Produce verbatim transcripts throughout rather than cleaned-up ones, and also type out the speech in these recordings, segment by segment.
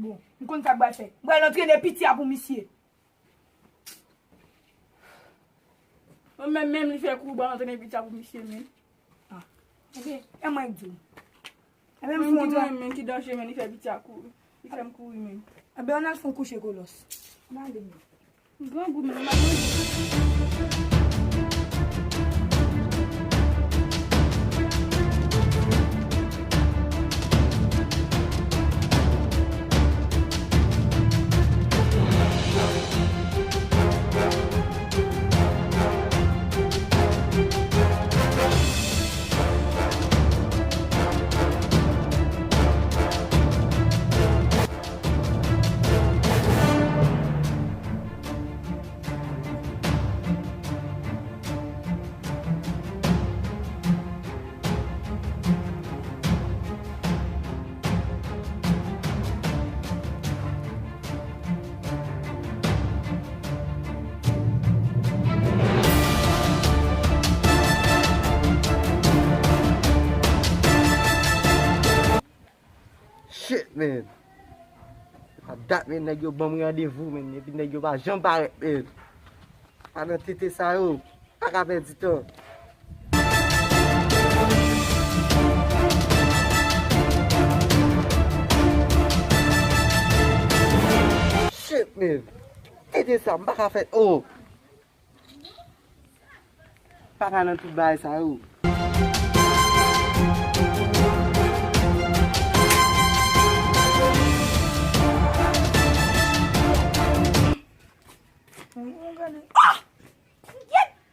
Bon, m konn sa m pral fè. M pral antrene piti a pou misye. Mwen menm, menm li fè kou, m pral antrene piti a pou misye, men. Ah. Ebyen, e mwen k di w. Ebyen, m fè yon ti. Men ki danje, men li fè piti a kouri. Li fè m kouri, men. Ebyen, ann al fè yon kouche kolos. Ann ale, men. Grangou, men, m ap manje. Shit, man. Sa dat, men, nèg yo ban m randevou, men, epi nèg yo pa janm parèt, men. Pa nan tete sa yo, pa ka pèdi tan. Shit, man. Tete sa, m pa ka fè, oh. Pa ka nan tout bagay sa yo. Ah!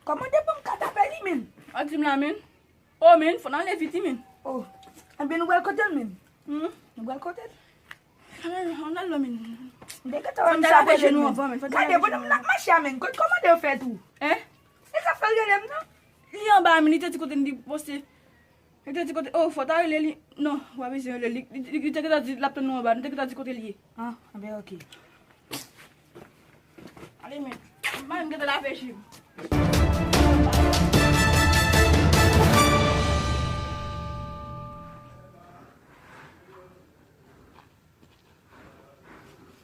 Kòman de bon m ka tape li, men? A di m la, men. Oh, men, fò n ale vit, wi, men. Oh. Ebyen, nou pral kote l, men? Hmm? Nou pral kote l? Ann al, ann al, men. M te gentan wè m sa pale, men. Gade, bonòm nan ap mache a, men. Kot kòmandè yo fè tou? Hein? E sa fè l rele m, non? Li anba, men, li te di kote n li poste. Li te di kote, oh, fò w ta rele li. Non, w pa bezwen rele li. Li, li, li te gentan di l ap tann nou anba. Nou te gentan di kote l ye. Ah, anben, ok. Ale, men. M pa menm gentan lave je m.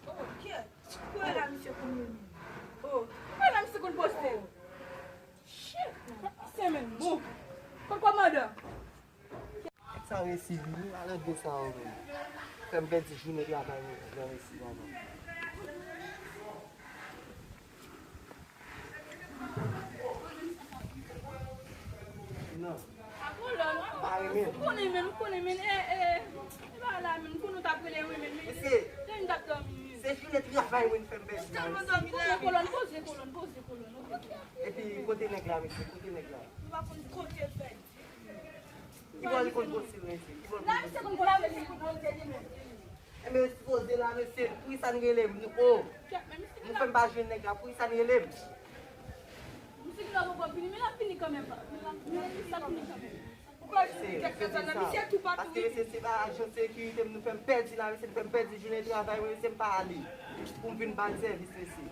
Oh, kèt. Kouwè la misye konn ye menm. Oh, kouwè la misye konn poste. Shit. Misye menm. Bon. Kot kòmandan? Sa resi vini, ala de sa yo menm. Fè m pèdi jounen travay mwen nan resi la, non. Non. A kolòn, wi. M pa renmen. M konnen, men, m konnen, men, e, e, e pa la, men, m konnen w t ap rele, wi, men, men. Mesye, men m t ap dòmi, men. Se jounen travay mwen fè m pèdi la, mesye. Poze kolòn, poze kolòn, poze kolòn, ok. Epi, kote nèg la, mesye? Kote nèg la? M pa konn kote l fè. Ki bò li konn poze l, mesye? Ki bò li konn poze l? Enben, sipoze la, mesye, poukisa n rele m? Nou, oh! Nou fè m pa jwenn nèg la, poukisa n rele m? Misye ki la poko vini, men l ap vini kanmenm. Men l ap vini kanmenm. Se, se sa. Paske, mesye, se pa ajan sekirite m, nou fè m pèdi la, mesye, nou fè m pèdi jounen travay mwen, mesye, m pa ale. Pou m vin ba l sèvis, mesye.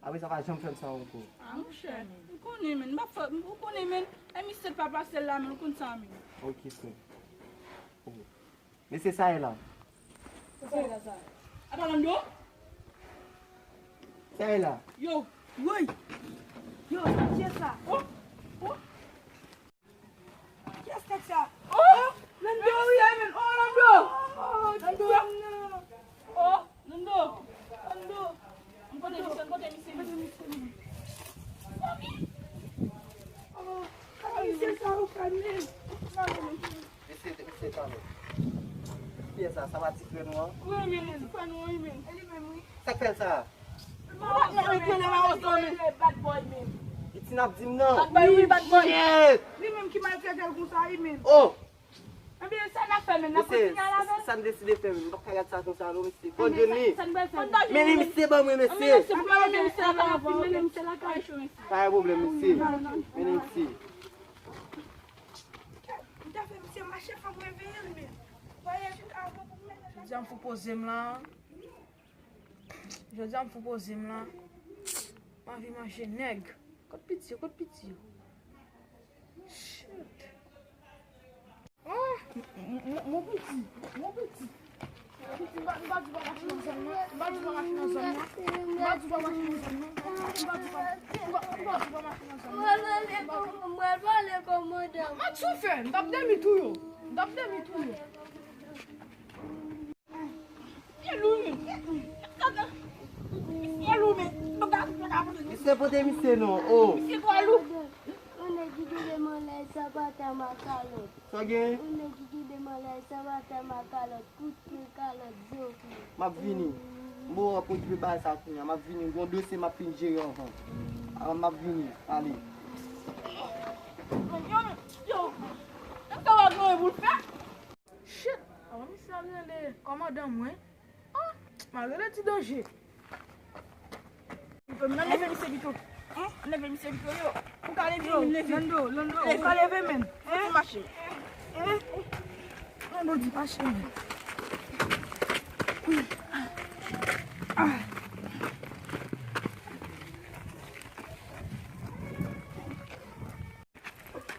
Apre sa, pa janm fè m sa ankò. Ah, monchè, m konnen, men, m pa fè, ou konnen, men, e misye pa pase la, men, ou konn sa, men. Ok, frè. Oh. Mesye, sa e la? Sa e la, sa? Apa, Lando? Sa e la? Yo, woy! Yo, sa, kiyès sa? Oh! Oh! Kiyès nèg sa? Oh! Lando, wi! Oh, Lando! Oh, Lando! Oh, Lando! Lando! M kote misye, m kote misye. Kote misye, men? Mami! Oh, misye sa ou fè, men? Mesye, mesye, tann. Kiyès sa? Sa pa ti frè nou an? Wi, men, ti frè nou an, wi, men. E li menm, wi. Sa k fè l sa? Patnè m rele Mawozo, men. Bad boy, men. Iti n ap di m non. Bad boy, wi, bad boy. Shit. Li menm ki maltrete l konsa, wi, men. Oh! Ebyen, sa n ap fè, men? N ap kontinye al avè l? Sa n deside fè, men. M p ap ka gad sa konsa, non, mesye. Fò n jwenn li. Sa n pral fè, men? Mennen misye ban mwen, mesye. Mennen misye lakay, mennen misye lakay. Pa gen pwoblèm, mesye. Mennen misye. M ta fè misye mache, fò m reveye l, men. Jodi a m fou poze m la. Jodi a m fou poze m la. M anvi manje nèg. Kot piti yo? Kot piti yo? Shit. Oh, Mon, mon, mon piti, mon piti. Piti, m pa, m pa di w pa mache nan zòn nan. M pa di w pa mache nan zòn nan. M pa di w pa mache nan zòn nan. M pa, m pa di w pa, m pa, m pa di w pa mache nan zòn nan. Mwen pale kòmandan. Mwen t sou fè, m t ap dèmi tou yo. M t ap dèmi tou yo. Pye lou men. Pye lou men. Misye pote misye non. Oh. Misye twò lou. Yon nèg ki kenbe m anlè sa pa ta makalòt. Sa gen? Yon nèg ki kenbe m anlè sa pa ta makalòt. Kout pye kalòt zo. M ap vini. M bon, w ap okipe bagay sa kounye a. M ap vini. Gon dosye m ap fin jere anvan. A, m ap vini. Ale. Yo, yo. Sa w ap gen pou l fè? Shit! Avan misye al rele kòmandan mwen. Ah! M al rele ti danje. Pito, men ann leve misye pito. Ann leve misye pito, yo. Ou ka leve, yo, men leve. Lando, Lando, leve. Ou ka leve, men. Fouti mache. Hein? Lando di mache, men. Wi. Ah.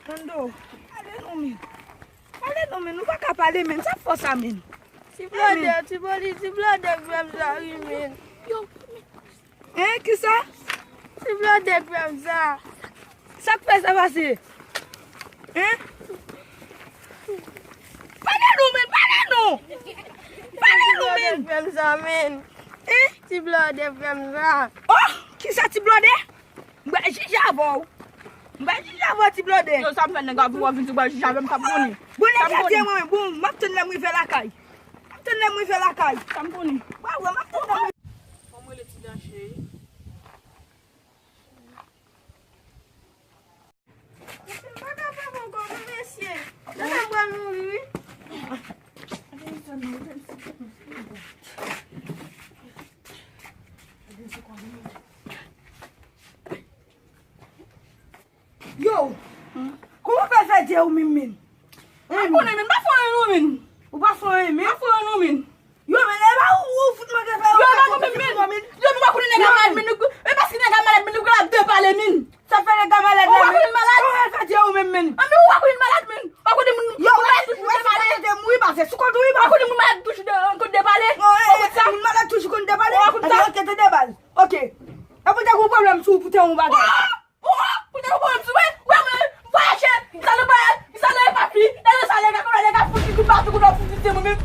Lando, pale non, men. Pale non, men. Nou pa ka pale, men. Sa fò sa, men. Ti blòdè, ti boli, ti blòdè k fè m sa, wi, men. Yo. Hein, kisa? Ti blòdè k fè m sa. Sa k fè sa pase? Hein? Pale non, men. Pale non. Pale non, men. Ti blòdè k fè m sa, men. Hein? Ti blòdè k fè m sa. Oh, kisa ti blòdè? M pral jije avè w. M pral jije avè w, ti blòdè. Yo, sa m fè nèg ap vin, w ap vin di w pral jije avè m, sa m konnen. Bon, nèg la di mwen, bon, m ap tann lè m rive lakay. M ap tann lè m rive lakay. Sa m konnen. Wa wè, m ap tann lè m rive. Fò m rele ti danje. Mesye, m pa kapab ankò non, mesye. Tande m pral mouri, wi. Yo, kòman w fè fè dye ou menm, men? M pa konnen, men, m pa fè anyen non, men. Ou pa fè anyen, men? M pa fè anyen non, men. Yo, men e pa ou, ou fout manke fè yo, e pa mwen menm, men. Yo, men ou pa konnen nèg la malad, men, e paske nèg la malad, men, nèg la depale, men. Sa fè nèg la malad la, men. Ou pa konnen l malad? Ou pa fè dye ou menm, men. An, men ou pa konnen l malad, men. Ou pa konnen moun, yo, moun malad toujou konn depale. Ou pa konnen moun malad toujou konn depale. Ou pa konnen sa? Moun malad toujou konn depale. Ou pa konnen sa? Epi anke te depale. Ok. Epi te gon pwoblèm sou ou pou te yon bagay. Oh! Ou te konprann sou mwen? Ou wè mwen, m vwayaje, m sale nan vwayaj, m sale nan epapi, nan sa nèg la, kounye a nèg la fout li kout baton, kounye a fout li te mwen menm.